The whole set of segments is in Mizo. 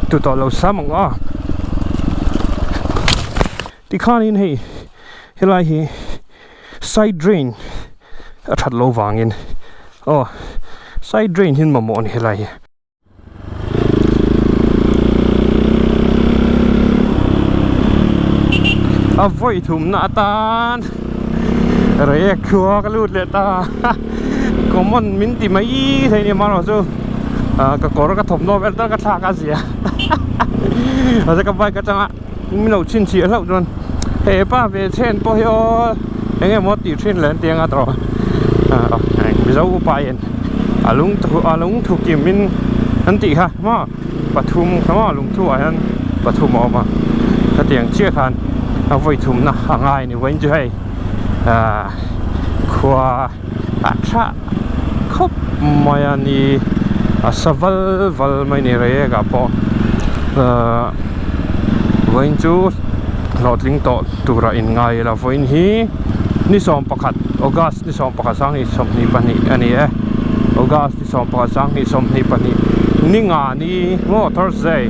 Tu tawh lo sam ang aw. Tikhanin hei helai hi side drain a that lo vangin aw side drain hi an mamawh a ni helai hi. A vawi thumna atan rek khua ka lut leh ta common min ti mai thei ni amaherawh chu ka kawr ka thawmhnaw vel tal ka thlak a zia mahse ka bike atanga min lo chhinchhiah hlauh chuan he pa ve chhen pawh hi aw eng emaw tih thin leh an ti anga tawh mizo upa in a lung thu a lung thu kim in an tih kha maw pathum kha maw lungthu ah hian pathum a awm a hetiang chiah khan a vawi thumna a ngai ni vawiin chu hei ahh khua a tha khawp mai a ni a sa val val mai ni rei ah pawh ahh vawiin chu hlawhtling tawh tura in ngai ila vawiin hi ni 11 August. Ni 11 sanghnih 22 a ni e. August ni 11 sanghnih 22 ni nga ni maw Thursday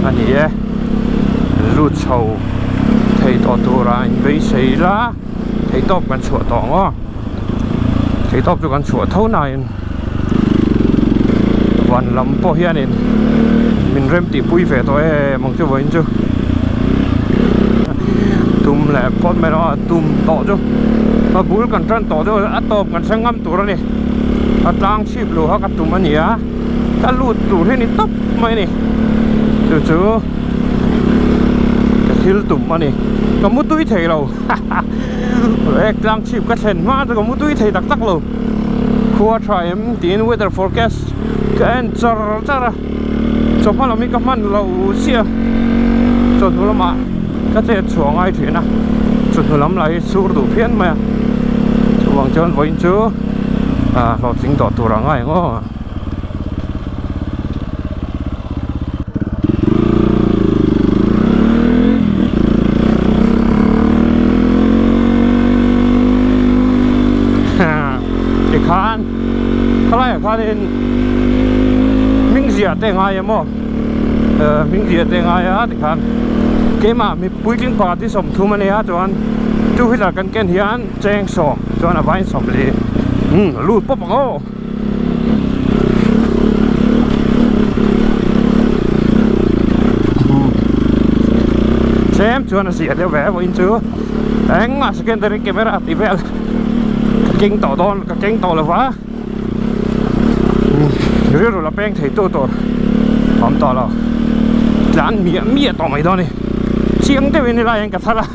a ni e. Lut chho thei tawh tura in beisei ila theihtawp kan chhuah tawh ang aw. Theihtawp chu kan chhuah tho nain van lam pawh hianin min rem tihpui ve tawh em ang chu vawiin chu. Tum leh phawt mai lo a tum tawh chu a bul kan tan tawh chu a tawp kan hre ngam tur a ni a tlang chhip luh kha ka tum a ni a ka lut tur hi a ni tawp mai a ni chu chu ka thil tum a ni ka mu tui thei lo ha tlang chhip ka thlen hma chu ka mu tui thei tak tak lo khua tha em tiin weather forecast ka en char char a. Chawhma lam hi ka hman lo chiah chawhnu lamah ka chet chhuah ngai thin a chawhnu lam lah hi sur duh phian mai a chuvang chuan vawiin chu ah hlawhtling tawh tur a ngai ang aw. Tikhan khalaiah khanin hming ziah te ngai em aw hming ziah te ngai a tikhan keimah mi puitling pakhat hi 30 a nia chuan two wheeler kan ken hian cheng sawm chuan a vain 40 umm lut pawp ang aw. Tlem chuan a ziah deuh ve vawiin chu engmah secondary camera tih vel ka keng tawh dawn ka keng tawh lova rilru la peng thei tu tur awm tawh lo tlan miah miah tawh mai dawn a ni chiang deuhin helai hian ka thar a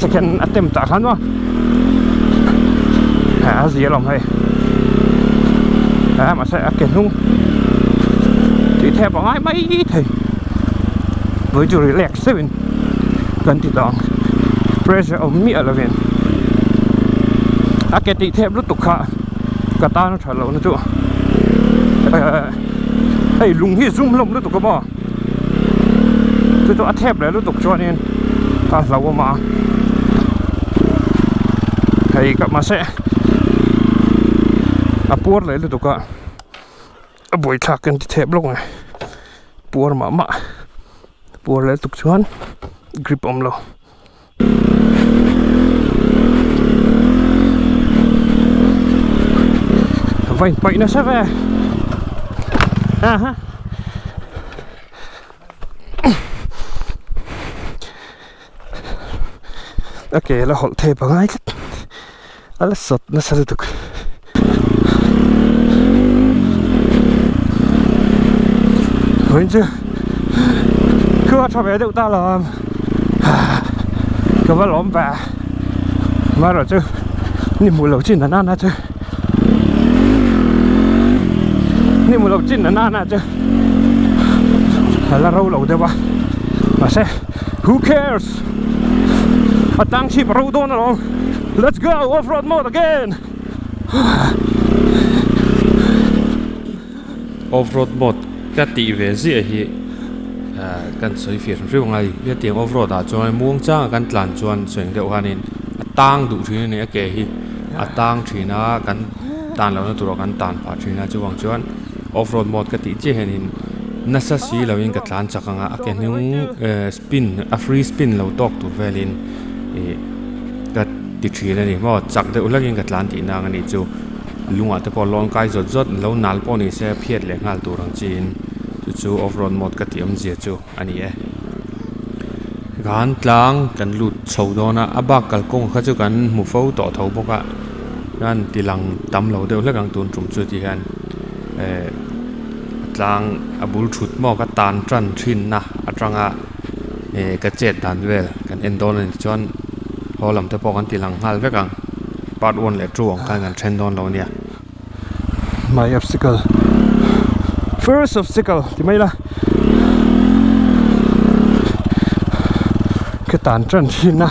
second attempt ah khan maw a zia lawm hei a mahse a ke hnung tih thep a ngai mai thei vawi chu relax deuhin kan ti tawh ang pressure awm miah lovin a ke tih thep lutuk kha ka tan a tha lo na chu hei lung hi zum hlawm lutuk a maw chu chu a thep leh lutuk chuanin a hlauhawm a hei ka mahse a puar leh lutuk a a buaithlak kan ti thep lawk mai puar mah mah puar leh lutuk chuan grip awm lo. Va inpaih nasa ve aha a ke la hawlh thei pangai tlat a la sawt nasa lutuk. Vawiin chu khua tha ve deuh ta lo ang ka va lawm ve amaherawh chu ni hmuh loh chin a nana chu ni hmuh loh chin a nana chu a la ro lo deuh a mahse who cares a tlang chhip a ro dawn alawm let's go off road mode again. Off road mode ka tih ve ziah hi ah kan sawi fir hrim hrim a hetiang off road ah chuan muang changa kan tlan chuan sawi ang deuh khanin a tang duh thin a ni a ke hi a tang thin a kan tan lohna turah kan tan phah thin a chuvang chuan off road mode ka tih chiah hianin. Nasa si loin ka tlan chak anga a ke hnung eh spin a free spin lo tawk tur velin ih ka ti thin a ni maw chak deuh hlakin ka tlan tih nang a nih chu lungah te pawh lawn kai zawt zawt lo nal pawh ni se phiat leh nghal tur ang chiin chu chu off road mode ka tih awmzia chu a ni e. Kan tlang kan lut chho dawn a a bak kalkawng kha chu kan hmu fo tawh tho bawk a chuan ti lang tam lo deuh hlek ang tun tum chu ti hian eh a tlang a bul thut maw ka tan tan thin na atanga eh ka chet dan vel kan en dawn a ni chuan haw lam te pawh kan ti lang nghal vek ang part one leh two ang khan kan then dawn lo a nia. My obstacle first obstacle ti mai la ka tan tan thin a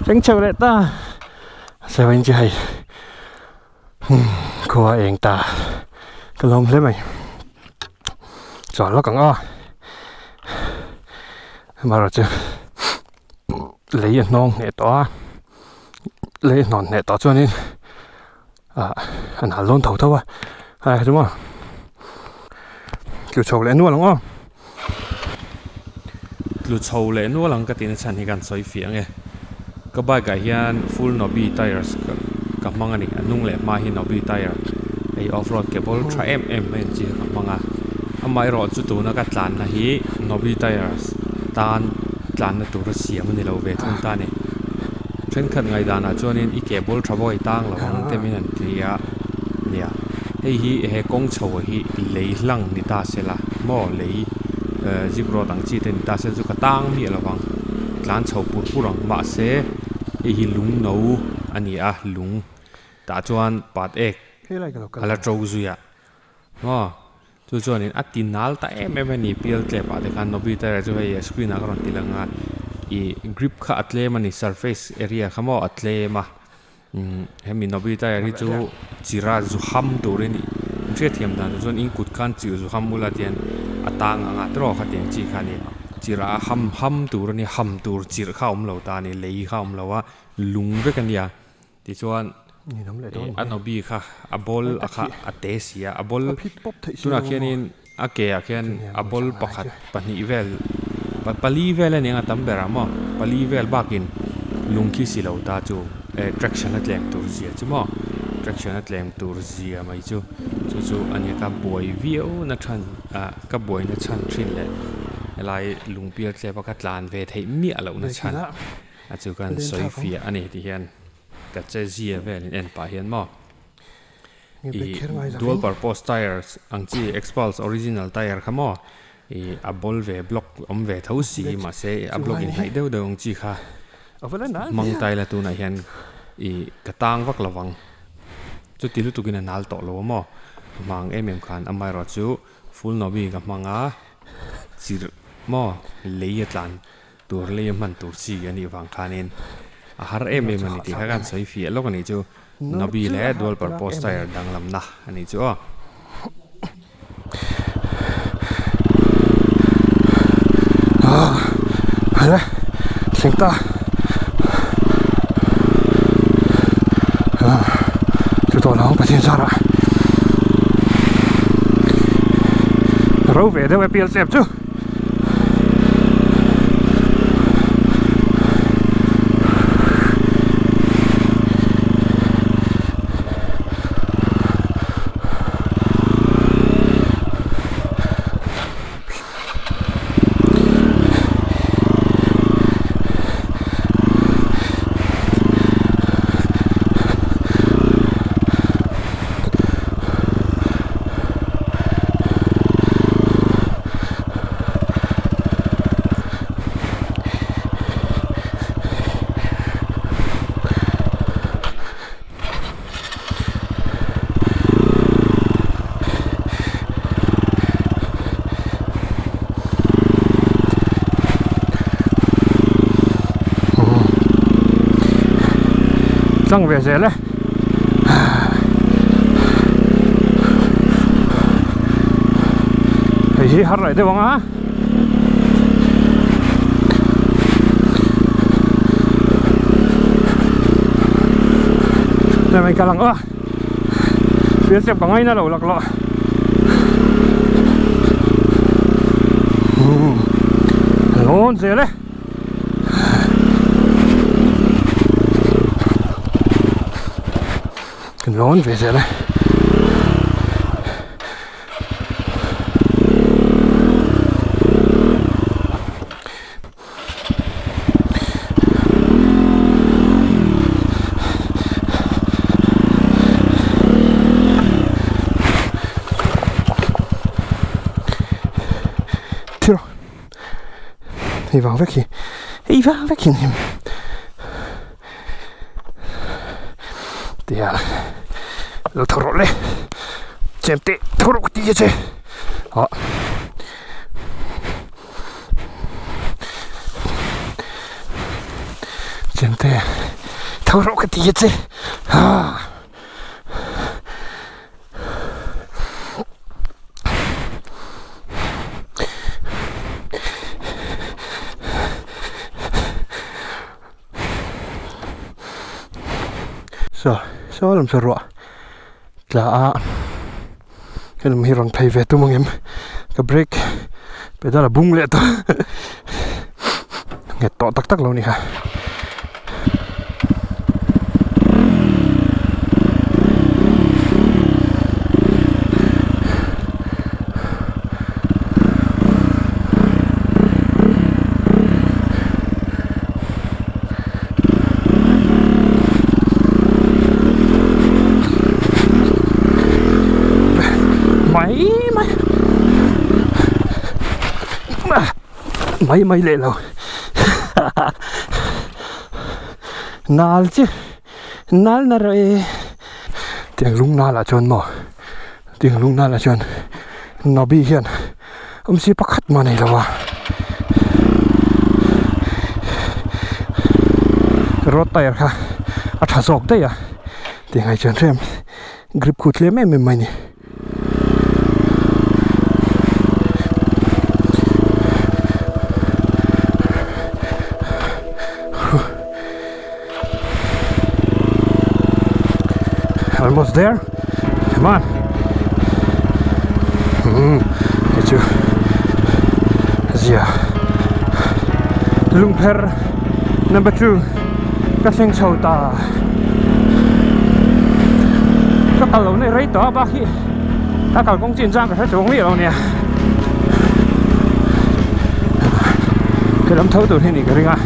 thleng chho leh ta seven chi hei khua eng ta ka lawm hle mai chuan lawk ang aw amaherawhchu lei a hnawng hneh tawh a lei a hnawn hneh tawh chuanin ah an hal dawn tho tho a hai chu maw tlu chho leh nual ang aw. Tlu chho leh nual ang ka tihna chhan hi kan sawi fiah ang e. Ka bike ah hian full knobby tires ka hmang a ni a hnung leh hma hi knobby tire hei off road cable tha em em mai ang chi kha ka hmang a amaherawh chu tuna ka tlanna hi knobby tires tan tlanna tura siam a ni lo ve thung ta a ni. Thenkhat ngaihdanah chuanin i ke bul tha bawk i tang lo ang te min han ti a nia hei hi he kawng chho hi lei hlang ni ta se la maw lei eh zip road ang chi te ni ta se chu ka tang miah lo vang tlan chho pur pur ang mahse hei hi lung no a ni a lung tah chuan pat ek a la to zui a maw. Chu chuanin a ti nal ta em em a ni pial tlep ah te khan Nobita erawh chu hei screen ah ka rawn ti lang a ih grip kha a tlem a ni surface area kha maw a tlem a umm hemi Nobita erawh hi chu chira zu ham turin in hriatthiam dan chu chuan in kut khan chirh zu ham bula tian a tang ang a tiraw khatiang chi kha a ni chirh a ham ham tur a ni ham tur chirh kha a awm lo ta a ni lei kha a awm lo a lung vek a nia. Tichuan a nobi kha a ball a kha a te si a, a ball tunah khianin a ke ah khian a ball pakhat pahnih vel pali vel a ni ang a tam berah maw pali vel bakin lung khi si lo ta chu eh traction a tlem tur zia chu maw traction a tlem tur zia mai chu chu chu a nia ka buai viau na than ah ka buai na chhan thin leh helai lungpial tlep a ka tlan ve theih miah loh na chhan. A chu kan sawi fiah a ni tih hian ka che zia vel in en pah hian maw ih dual purpose tires ang chi Xpulse original tire kha maw ih a ball ve block awm ve tho si mahse a block in hnaih deuh deuh ang chi kha hmang ta ila tunah hian ih ka tang vak lo vang chuti lutuk in a nal tawh lo a maw a hmang em em khan amaherawh chu full nobi ka hmang a chirh maw lei a tlan. Tur lei a hman tur chi a nih vang khanin a har em em a ni tih kha kan sawi fiah lawk a nih chu. Nabi leh dual purpose tyre danglamna a nih chu aw. Thleng ta chu tawh lo Pathian zarah ro ve deuh e pial chep chu. Tlang ve zel e. Hei hi har leh deuh ang a. Hei mai kal ang aw. Field step ka ngaina lo laklawh. Lawn zel e. Kan lawn ve zel e. Thil hei vang vek hi hei vang vek hi hnim tia lo tho rawh le chemte tho rawh ka ti a che ah. Chemte tho rawh ka ti a che ha Saw saw lam saw ruah tla a. Helm hi rawn phei ve tum ang em ka brake pedal a bung leh tawh nghet tawh tak tak lo ni kha. Mai mai mai mai leh lo nal chi nal na rawh e tiang lung nal ah chuan maw tiang lung nal ah chuan nabi hian awmzia pakhat mah nei lo a road tyre kha a tha zawk daih a tih ngaih chuan hrem grip khu tlem em em mai a ni. Almost there. Come on. Hei chu zia lungpher number 2 ka thleng chho ta. Ka kal lo nei rei tawh a bak hi ka kalkawng chin chang ka hre chuang miah lo nia. He lam tho tur hi ni ka ring a.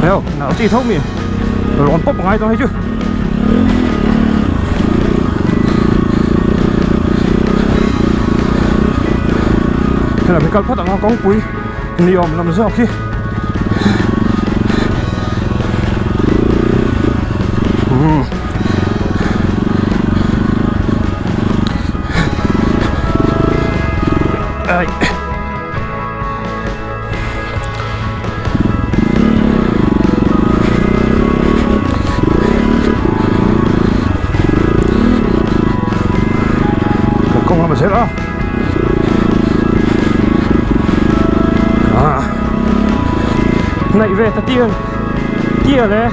Heo, nau chi tho mi. Rawn pawp ngai dawn hei chu. Helam hi kal phawt ang a kawngpui ni awm lam zawk hi. Hmm. Ai. Kan kawng lam a zel a. Ah. Naih ve ta tial tial e.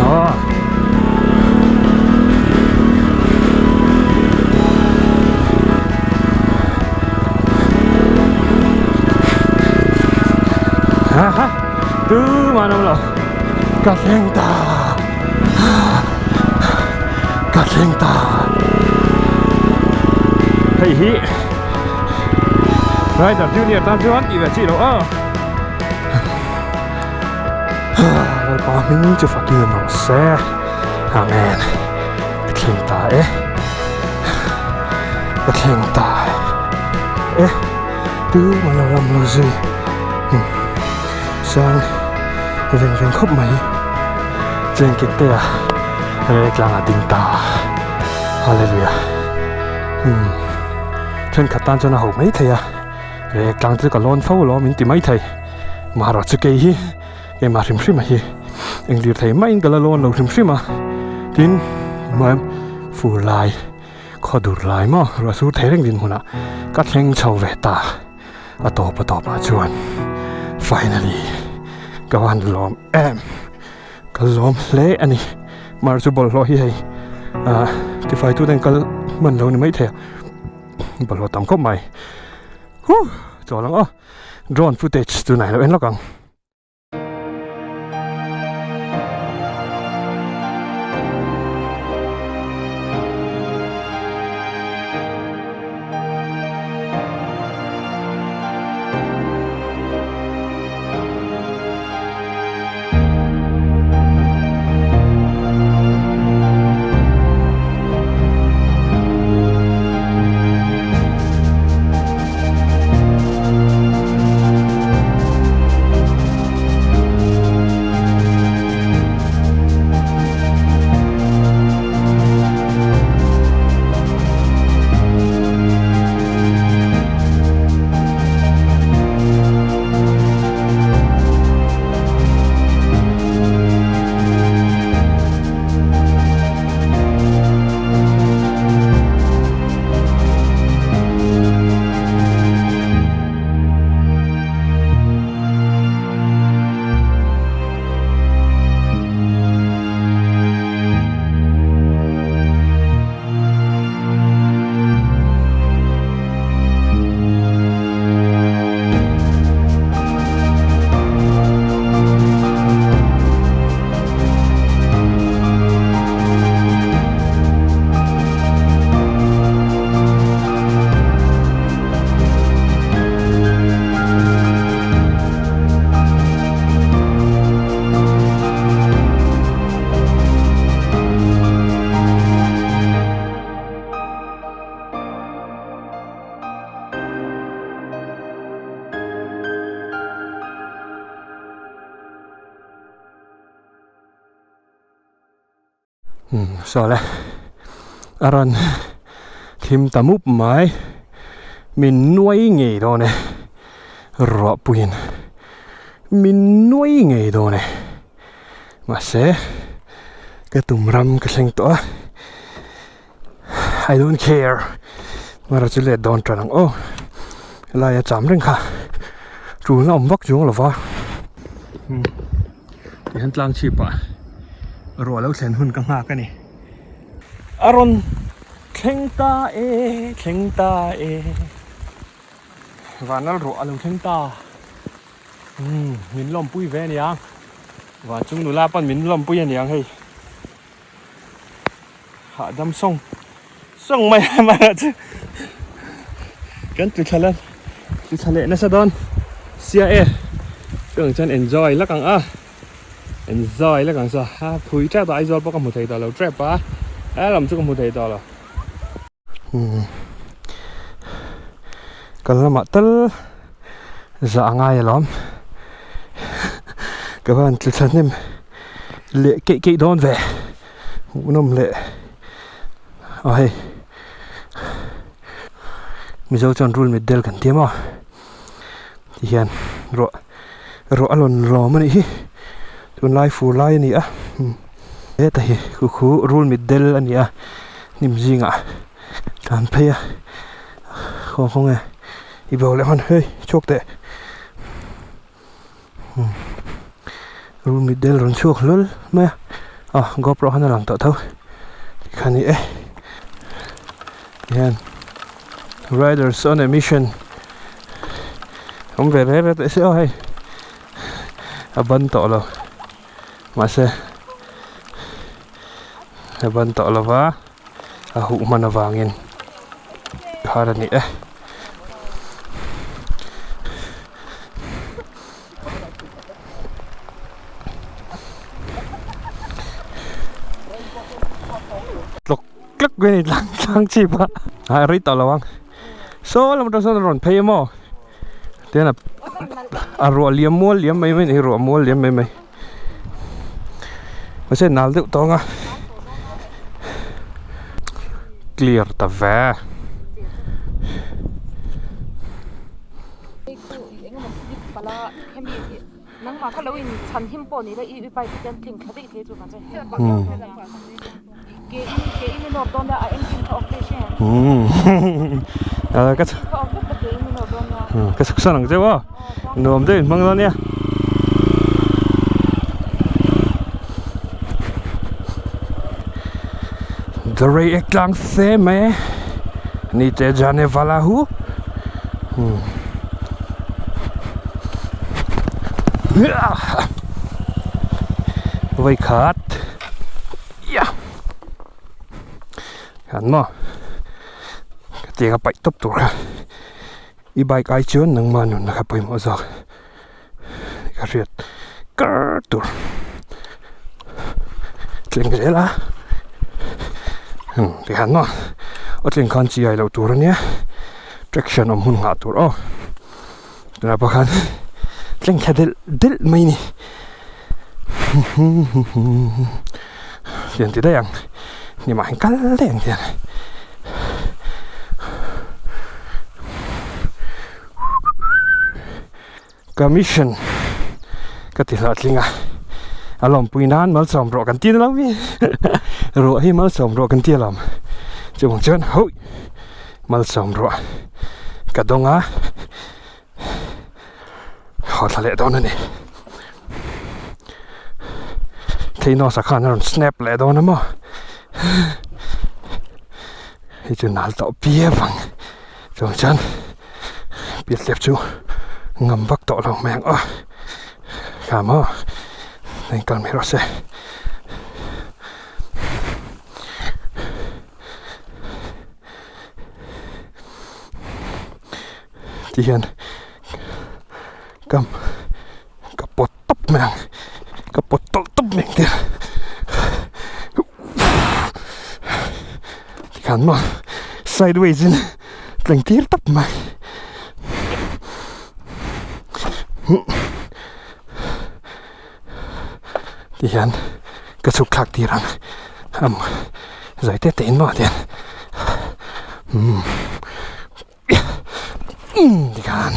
Ah. Ha ha. Tu mana lo. Ka thleng ta. Ka thleng ta. Hei hi. Rider Junior tan chuan tih ve chi lo a. Lalpa hming chu fakin awm rawh se. Amen. Ka thleng ta e. Ka thleng ta e. Tu mah lo ram lo zui. Sang veng veng khawp mai. Cheng kek te a rek tlang a ding ta. Hallelujah. Thenkhat tan chuan a ho mai thei a. Rek tlang chu ka lawn fo lo min ti mai thei. Mahara chu kei hi keimah hrim hrim a hi eng lir thei maiin ka la lawn lo hrim hrim a tin hmuam fur lai khaw dur lai maw ruah sur thei reng dinhmunah ka thleng chho ve ta a tawp a tawpah chuan finally ka van lawm em ka lawm hle a ni mar chu bawlhhlawh hi hei ah. Tifai tute an kal hman lo ni maithei a bawlhhlawh tam khawp mai huh chawl ang aw drone footage tunah i lo en lawk ang. Saw le a rawn thim ta mup mai min nuai ngei dawn e ruahpuiin min nuai ngei dawn e mahse ka tum ram ka thleng tawh a I don't care mara chu let dawn tan ang aw helai a cham reng kha tul na awm vak chuang lova tihian tlang chhip ah ruah lo thlen hun ka nghak a ni a rawn thleng ta e thleng ta e vanlal ruah a lo thleng ta umm min lawmpui ve a niang van chung nula pawn min lawmpui a niang hei. Hahdam sawng sawng mai a mahah chu kan tlu thla tlu thla leh nasa dawn sia e chuang chuan enjoy lak ang a enjoy lak ang saw a phui tep a Aizawl pawh ka hmu thei tawh lo tep a a lam chu ka hmu thei tawh lo kal lamah tal zah a ngai alawm ka van tlu thla hnem. Leh keih keih dawn ve hmuhnawm leh aw hei mizo chuan rul mit del kan ti maw ti hian ruah ruah a rawn lawm a nih hi tunlai fur lai a ni a heta hi khu khu rul mit del a ni a hnim zingah tlan phei a khaw khaw nge i bo leh hman hei chhuak teh. Rul mit del rawn chhuak hlawl mai a ah GoPro khan a lang tawh tho tikhan ni e tihian riders on a mission awm ve reng reng teh se aw hei a ban tawh lo mahse a ban tawh lo va a huh hman avangin khar a ni e. Tlawk tlawk a ni tlang tlang chip a a rei tawh lo ang saw lam atang sawn a rawn phei a maw tihian a ruah liam mual liam mai mai a ni ruah mual liam mai mai mahse nal deuh tawng a clear ta ve. Ka chhuk sawn ang cheu aw nuam deuh in hmang dawn nia. The Reiek tlang se mai niche jane wala hu Vawikhat Hian maw hetiang a paih tawp tur kha i bike ai chuan nangmah nunna kha pawimawh zawk ka hriat kar tur tling zel a tikhan maw a tling khan chi ai loh tur ania traction awm hun nghah tur aw tunah pawh khan tling thla delh delh mai a ni tiang ti daih ang nimah hian kal daih ang tiang. Commission ka ti hlawhtling a, a lawmpui nan malsawm rawh kan ti na lo mi ruah hi malsawm rawh kan ti alawm chuvang chuan hawih malsawm rawh ka dawng a haw thla leh dawn a ni Thanos-a khan a rawn snap leh dawn a maw hei chu nal tawh piap ang chuvang chuan. Pialtlep chu ngam vak tawh lo mai ang aw kha maw heng kal mai rawh se ti hian kam ka pawt tawp mai ang ka pawt tawlh tawp mai ang tia tikhan maw sideways in. Tleng tir tawp mai. Ti hian ka chhuk thlak tir ang am zai te te in maw tian tikhan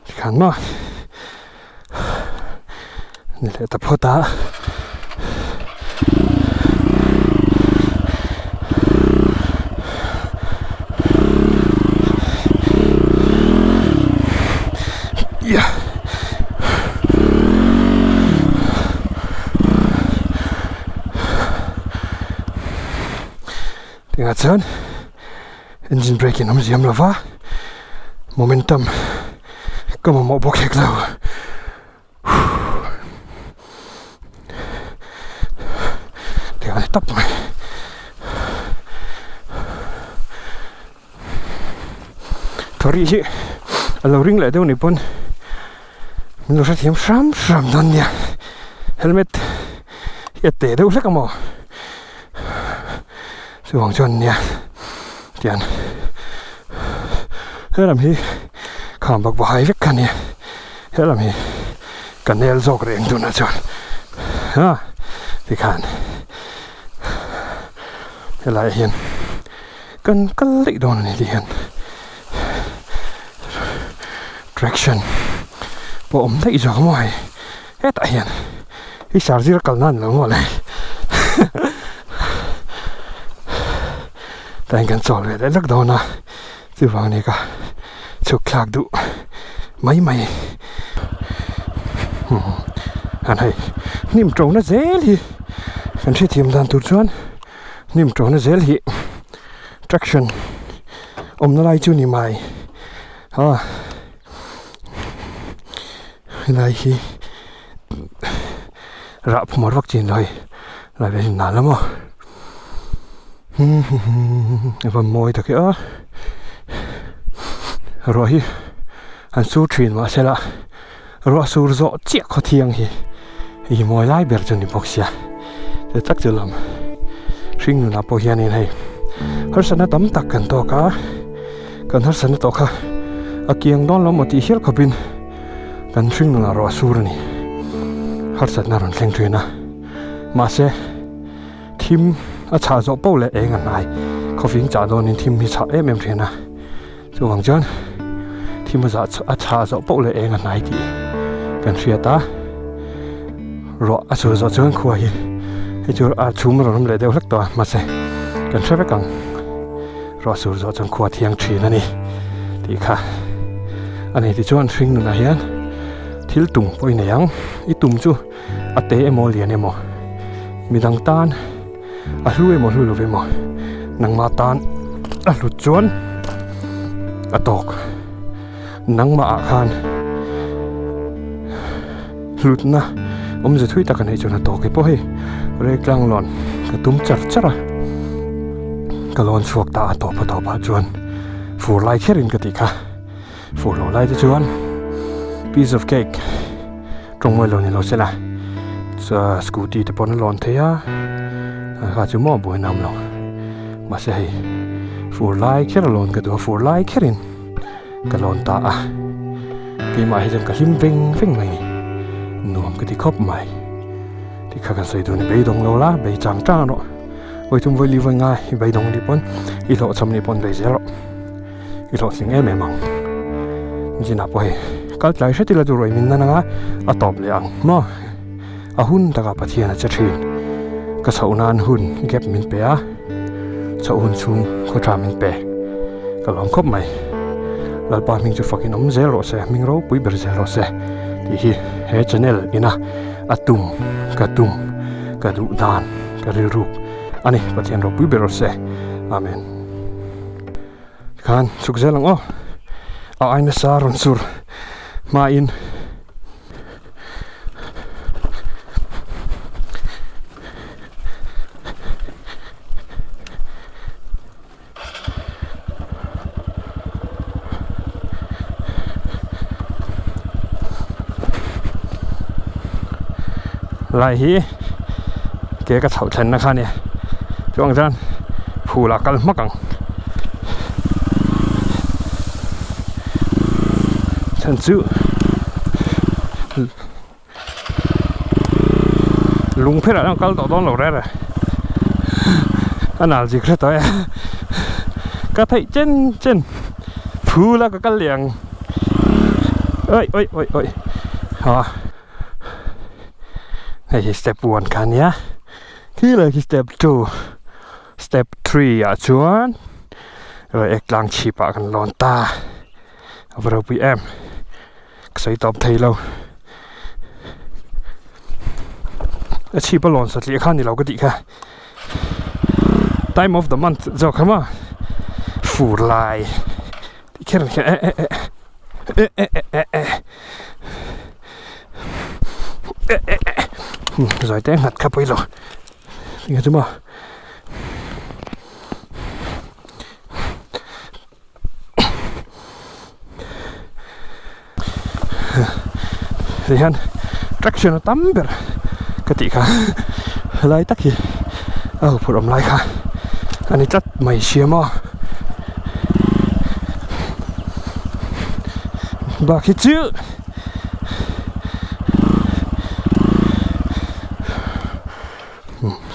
tikhan maw ni leh ta phawt a. Tingah chuan engine brake in awm ziam lova momentum ka mamawh bawk hek lo. Tiang a ni tawp mai. Thawri hi a lo ring leh deuh ni pawn min lo hrethiam hram hram dawn nia. Helmet hi a teh deuh hlek a maw? Chuvang chuan nia tian helam hi kham bak bahai vek kha nia helam hi ka nel zawk reng tunah chuan ha tikhan helaiah hian kan kal daih dawn a ni ti hian traction pawh awm daih zawk maw hei hetah hian i sir zir kal nan lo maw le tah hian kan chawl ve leh lek dawn a chuvang ni ka chhuk thlak duh mai mai an hei hnim to na zel hi kan hrethiam dan tur chuan hnim to na zel hi traction awmna lai chu ni mai a helai hi rah phumar vak chin lo hei lai vel hi nal a maw a va mawi tak e a ruah hi an sur thin mahse la ruah sur zawh chiah khaw thiang hi hei mawi lai ber chu ni bawk sia chu tak chu lam hring nunah pawh hianin hei harsatna tam tak kan tawk a kan harsatna tawh kha a kiang dawn lo maw tih hial khawpin kan hring nunah ruah sur a ni harsatna rawn thleng thin a mahse thim a chhah zawh poh leh eng a hnai khawfing chah dawnin thim hi chhah em em thin a chuvang chuan thim a zah a chhah zawh poh leh eng a hnai tih kan hriat a ruah a chhur zawh chuan khua hi hei chu a chhum a rawn awm leh deuh hlek tawh a mahse kan hre vek ang ruah chhur zawh chuan khua thiang thin a ni tih kha a ni tichuan hring nunah hian thil tum pawh i nei ang i tum chu. A te emaw lian emaw. Midang tan a hlu emaw hlu lo emaw nangmah tan a hlut chuan a tawk. Nangmah ah khan hlutna awmze thui tak a neih chuan a tawk hi pawh hei Reitlâng lawn ka tum char char a, ka lawn chhuak ta a tawp a tawp ah chuan fur lai kherin ka tih kha fur lo lai te chuan piece of cake tawngmawilo lo ni lo se la scooty te pawn a lawn thei a kha chu maw buai nam lo mahse hei fur lai kher a lawn ka duh a fur lai kherin. Ka lawn ta a, keimah hi chuan ka hlim veng veng mai ni, nuam ka ti khawp mai. Tikha kan sawi dun i beidawng lo la, bei chang chang rawh. Vawi thum vawi li vawi nga i beidawng nih pawn i hlawhchham nih pawn bei zel rawh, i hlawhtling em em ang. Zinah pawh hei kal tlai hret ila chu ruai min nan anga a tawp leh ang maw? A hun takah Pathian a che thin, ka chhoh nan hun gap min pe a, chhoh hun chhung khaw tha min pe, ka lawm khawp mai. Lalpa hming chu fakin awm zel rawh se, hming ropui ber zel rawh se tih hi he channel ina a tum, ka tum, ka duh dan, ka rilruk a ni. Pathian ropui ber rawh se. Amen. Tikhan chhuk zel ang aw, a ai nasa rawn sur hmain. Lai hi ke ka chhoh thlenna kha a ni chuang chuan phul ah kal hmak ang. Chhan chu lung pherah hian kal tawh dawn lo rere a nal zik hre tawh e ka theih chen chen phul a ka kal leh ang oi oi oi oi ha hei hi step 1 kha ania khi lai khi step 2 step 3 ah chuan Reiek tlang chhip ah kan lawn ta a va ropui em ka sawi tawp thei lo a chhip a lawn satliah kha ni lo ka tih kha time of the month zawk kha maw fur lai tih kher kher eh eh eh eh eh eh eh eh eh eh zawi te nghat kha pawilo tinge chu maw. Hei hian traction a tam ber ka tih kha helai tak hi a huphurh awm lai kha a ni tlat mai sia maw bak hi chu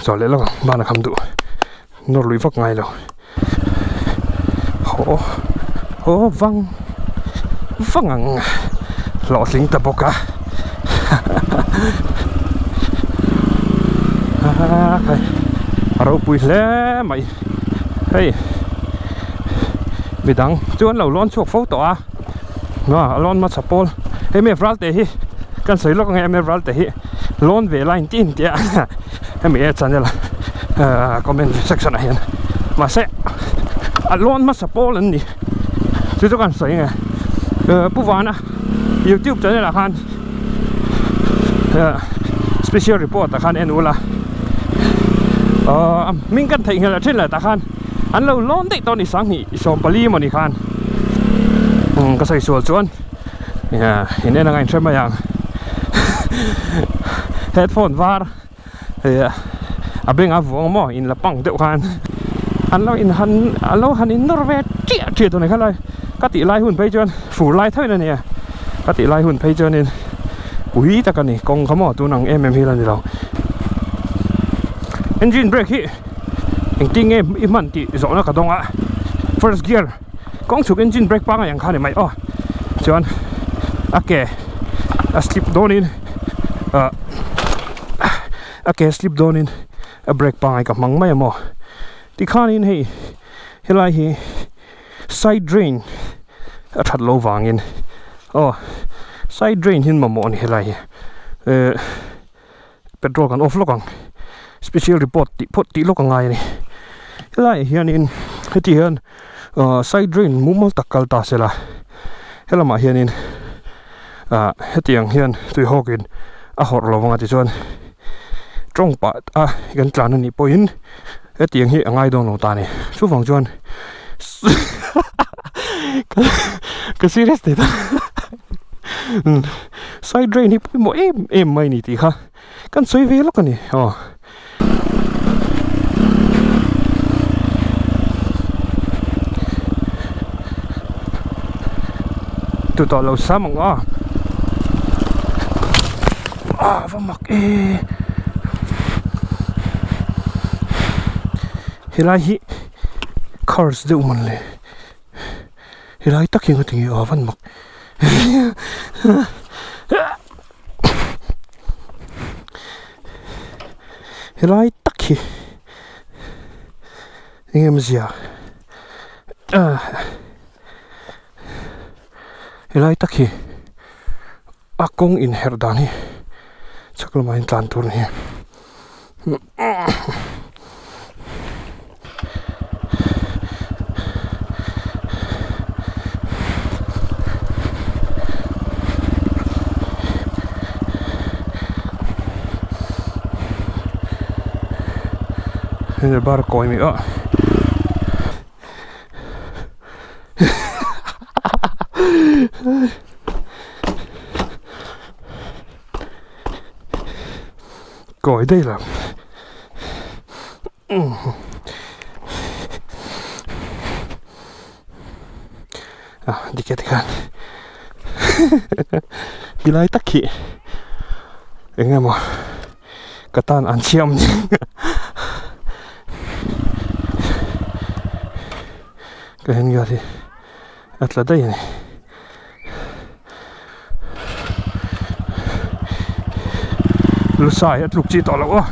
Chaw leh lawk ang ban a kham duh nawr lui vak ngai lo haw haw vang vang ang hlawhtling ta bawk a hei a ropui hle mai hei midang chu an lo lawn chhuak fo tawh a a lawn hmasa pawl hei mi Ralte hi kan sawi lawk ang e Ralte hi. Lawn ve line tin tia hemi e channel ah comment section ah hian mahse a lawn hmasa pawl an ni chu chu kan sawi nge pu vana youtube channel ah khan special report ah khan en ula aw hming kan theih nghal a then lah tah khan an lo lawn daih tawh a ni sanghnih 14 mawni khan ka sawi sual chuan. In en anga inhre mai ang headphone var a beng a vuang maw in la pang deuh khan an lo in han an lo han in nawr ve chiah chiah tur ni kha lai ka tih lai hun phei chuan fur lai tho in a nia ka tih lai hun phei chuan in pui tak a ni kawng kha maw tun ang em em hi la ni lo engine brake hi engtin nge i hman tih zawhna ka dawng a first gear. Kawng chhuk engine brake pangngai ang kha a ni mai aw chuan a ke a slip dawnin ah a ke slip dawnin a brake pangngai ka hmang mai a maw tikhanin hei helai hi side drain a that loh vangin aw side drain hi an mamawh a ni helai hi eh petrol kan off lawk ang. Special report tih phawt tih lawk a ngai a ni. Helaiah hianin heti hian ahh side drain mumal tak kal ta sela helamah hianin ah hetiang hian tuihawkin a hawrh lo vang a tichuan tawng pah a kan tlan a nih pawhin hetiang hi a ngai dawn lo ta a ni. Chuvang chuan ka serious thei ta side drain hi pawimawh em em mai a ni tih kha. Kan sawi ve lawk a ni aw. Tu tawh lo sam ang aw. Ah va mak e. Helai hi cars deuh man le. Helai tak hi ngatinge aw van mak. Helai tak hi eng em zia ah helai tak hi a kawng inherh dan hi chhak lamah hian tlan tur a ni. Bar kawi mai ah Kawi daih lo. Ah dike tikhan tilai tak hi eng emaw ka tan an chhiam ni ka hen gar hi a tla daih a ni. Lusai a tluk chi tawh loh a.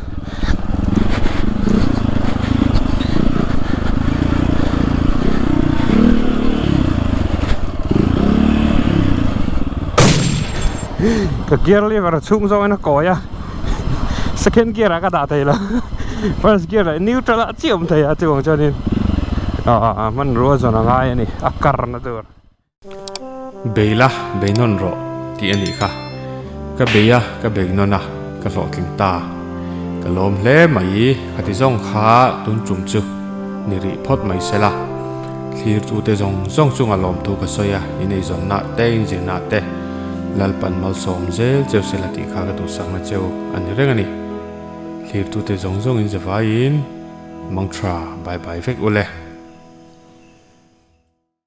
Ka gear lever a chhung zawngin a kawi a second gear ah ka dah thei lo first gear leh neutral ah chiah awm thei a chuvang chuanin ah hmanrua zawn a ngai a ni a kar na tur. Beila bei nawn rawh tih a nih kha. Ka bei a, ka bei nawn a, ka hlawhtling ta. Ka lawm hle mai, khati zawng kha tun tum chu ni rih phawt mai se la. Thlirtute zawng zawng chunga lawmthu ka sawi a, in eizawnna te, in zirna te Lalpan malsawm zel cheu se la tih kha ka duhsakna cheu a ni reng a ni. Thlirtute zawng zawng in zavaiin mangtha bye bye vek u le.